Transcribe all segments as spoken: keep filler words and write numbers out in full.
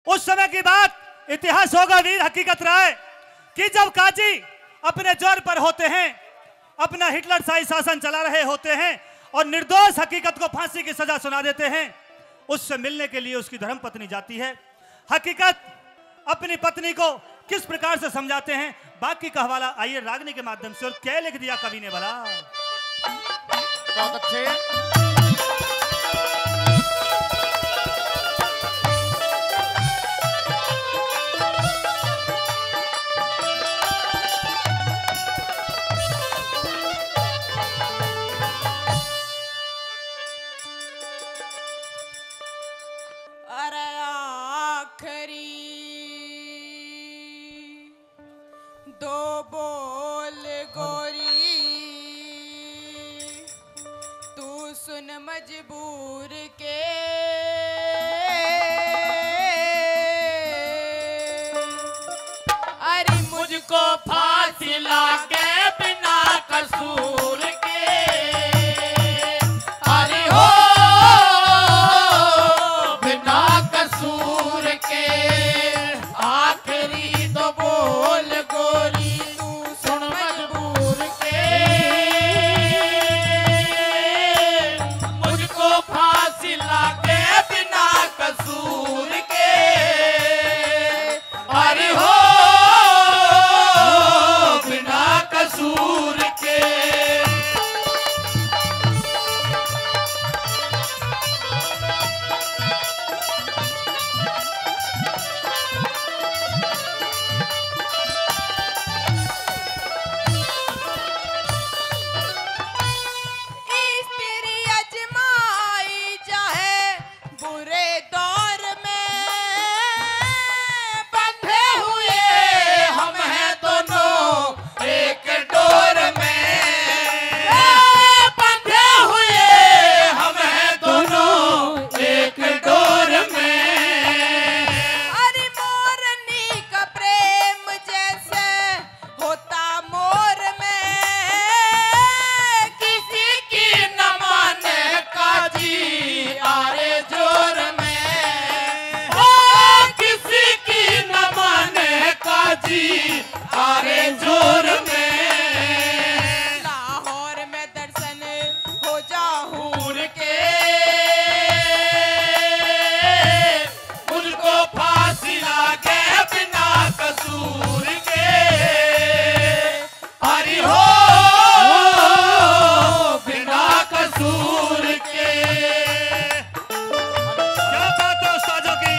उस समय की बात, इतिहास होगा वीर हकीकत राय, कि जब काजी अपने जोर पर होते हैं, अपना हिटलर शाही शासन चला रहे होते हैं और निर्दोष हकीकत को फांसी की सजा सुना देते हैं, उससे मिलने के लिए उसकी धर्मपत्नी जाती है। हकीकत अपनी पत्नी को किस प्रकार से समझाते हैं, बाकी का हवाला आइए रागनी के माध्यम से। और क्या लिख दिया कवि ने भला? बहुत अच्छे। अरे आखिरी दो बोल गोरी, तू सुन मजबूर के। अरे मुझको फांसी लाके बिना कसूर के, अरे हो बिना कसूर के, आखिरी दो बोल गोरी, तू सुन मजबूर के। मुझको फांसी लाके बिना कसूर के, अरे हो बिना कसूर के। स्त्री अजमाई चाहे बुरे दौर में, बंधे हुए हम हैं दोनों एक डोर में, बंधे हुए हम हैं दोनों एक डोर में। अरे मोरनी का प्रेम जैसे होता मोर में, किसी की न माने काजी आरे जोर में, ओ किसी की न माने काजी आरे जोर में। लाहौर में दर्शन हो जा हूर के, उनको फांसी लागे बिना कसूर के। हरि हो बिना कसूर के। क्या बात है उस्तादों की।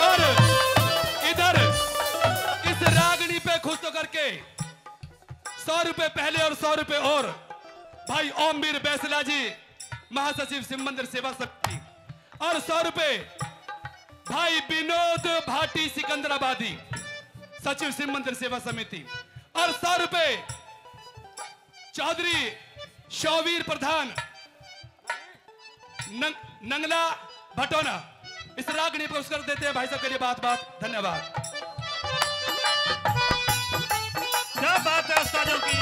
और इधर इस रागनी पे खुश होकर के सौ रुपए पहले और सौ रुपए और भाई ओमवीर बैसला जी, महासचिव शिव मंदिर सेवा समिति, और सौ रुपए भाई विनोद भाटी सिकंदराबादी, सचिव शिव मंदिर सेवा समिति, और सौ रुपए चौधरी शौवीर प्रधान नंग-, नंगला भटोना। इस रागनी पुरस्कार देते हैं भाई साहब के लिए। बात बात धन्यवाद। क्या बात है उस्तादों की।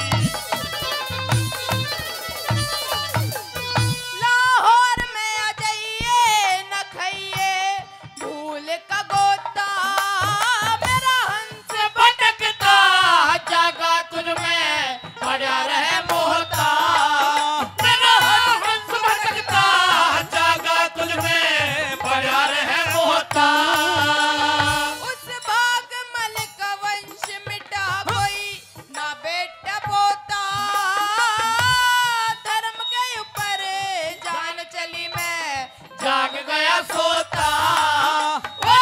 लाहौर में आ जाइए न खाइए भूल का गोता, मेरा हंस भटकता जागा तुझ में पड़ा रहे मोहता, मेरा हंस भटकता जागा तुझ में पड़ा रहे मोहता। उस भाग मलिक वंश मिटा कोई ना बेटा पोता, धर्म के ऊपर जान चली मैं जाग गया सोता। ओ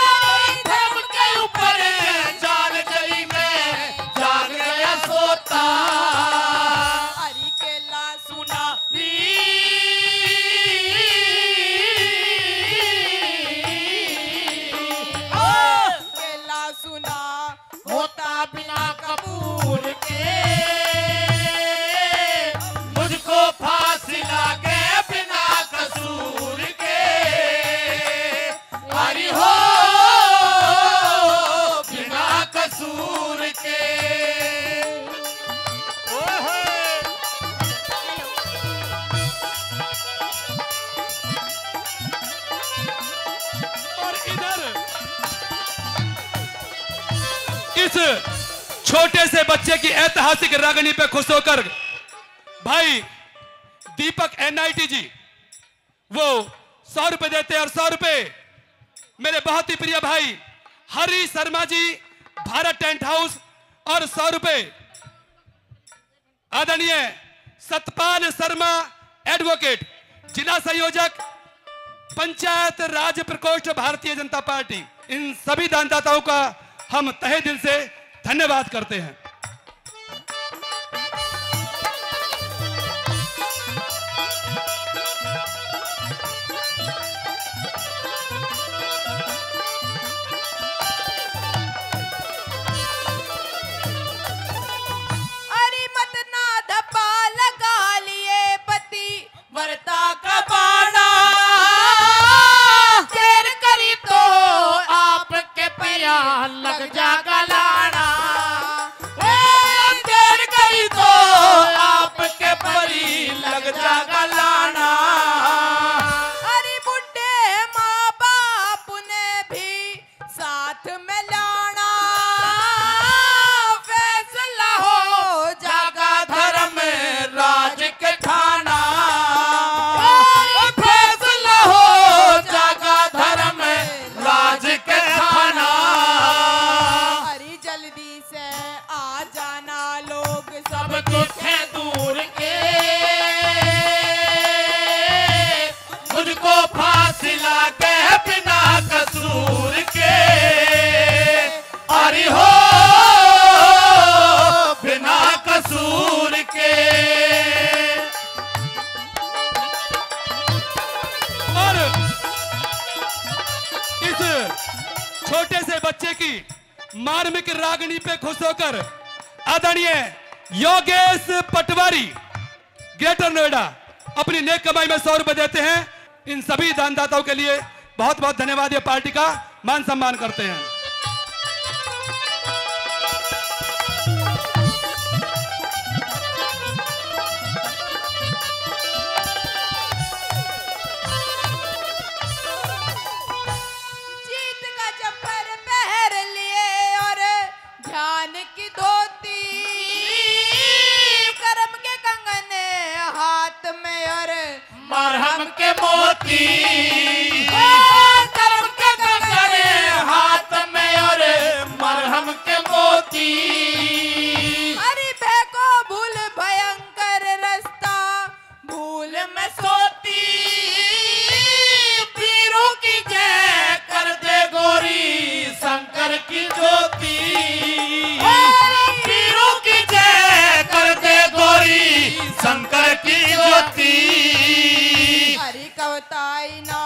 इस छोटे से बच्चे की ऐतिहासिक रागनी पे खुश होकर भाई दीपक एनआईटी जी वो सौ रुपए देते हैं और सौ रुपए मेरे बहुत ही प्रिय भाई हरी शर्मा जी, भारत टेंट हाउस, और सौ रुपए आदरणीय सतपाल शर्मा, एडवोकेट, जिला संयोजक, पंचायत राज प्रकोष्ठ, भारतीय जनता पार्टी। इन सभी दानदाताओं का हम तहे दिल से धन्यवाद करते हैं। अरे मत ना धप्पा लगा लिए पति वर्ता का बाणा, देर करी तो आपके पैया लग जागा लाणा। ए, देर करी तो आपके परी लग जागा लाणा। अरे बुढ़े माँ बाप ने भी साथ में लाणा, फैसला हो जागा धर्म राज के थाना। फैसला हो जागा धर्म राज के थाना। अरे जल्दी से आ जाना लोग सब दुख है दूर के। मुझको फांसी लागे बिना कसूर के। अरे हो बिना कसूर के। और इस छोटे से बच्चे की मार्मिक रागनी पे खुश होकर आदरणीय योगेश पटवारी, ग्रेटर नोएडा, अपनी नेक कमाई में सौ रुपए देते हैं। इन सभी दानदाताओं के लिए बहुत बहुत धन्यवाद। ये पार्टी का मान सम्मान करते हैं। जीत का जफर पहर लिए और ध्यान की धोती, कर्म के कंगन हाथ में और मरहम के मोती। ओ, कर्म के कंगन हाथ में और मरहम के मोती। अरे बहको भूल भयंकर रास्ता, भूल में सोती। पीरों की जय कर दे गोरी शंकर की ज्योति। पीरों की जय कर दे गोरी शंकर की ज्योति। हरी कवताई ना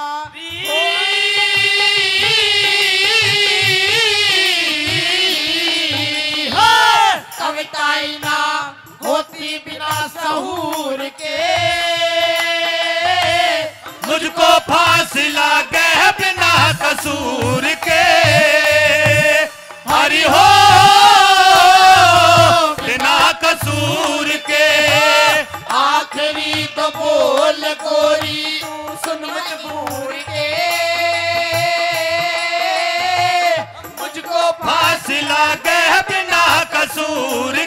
हो, कविताई ना होती बिना सहूर के। मुझको फांसी लागे बिना कसूर के। हरि हो बिना कसूर के। आखिरी तो बोल गोरी तू सुन मजबूर के। मुझको फांसी लागे बिना कसूर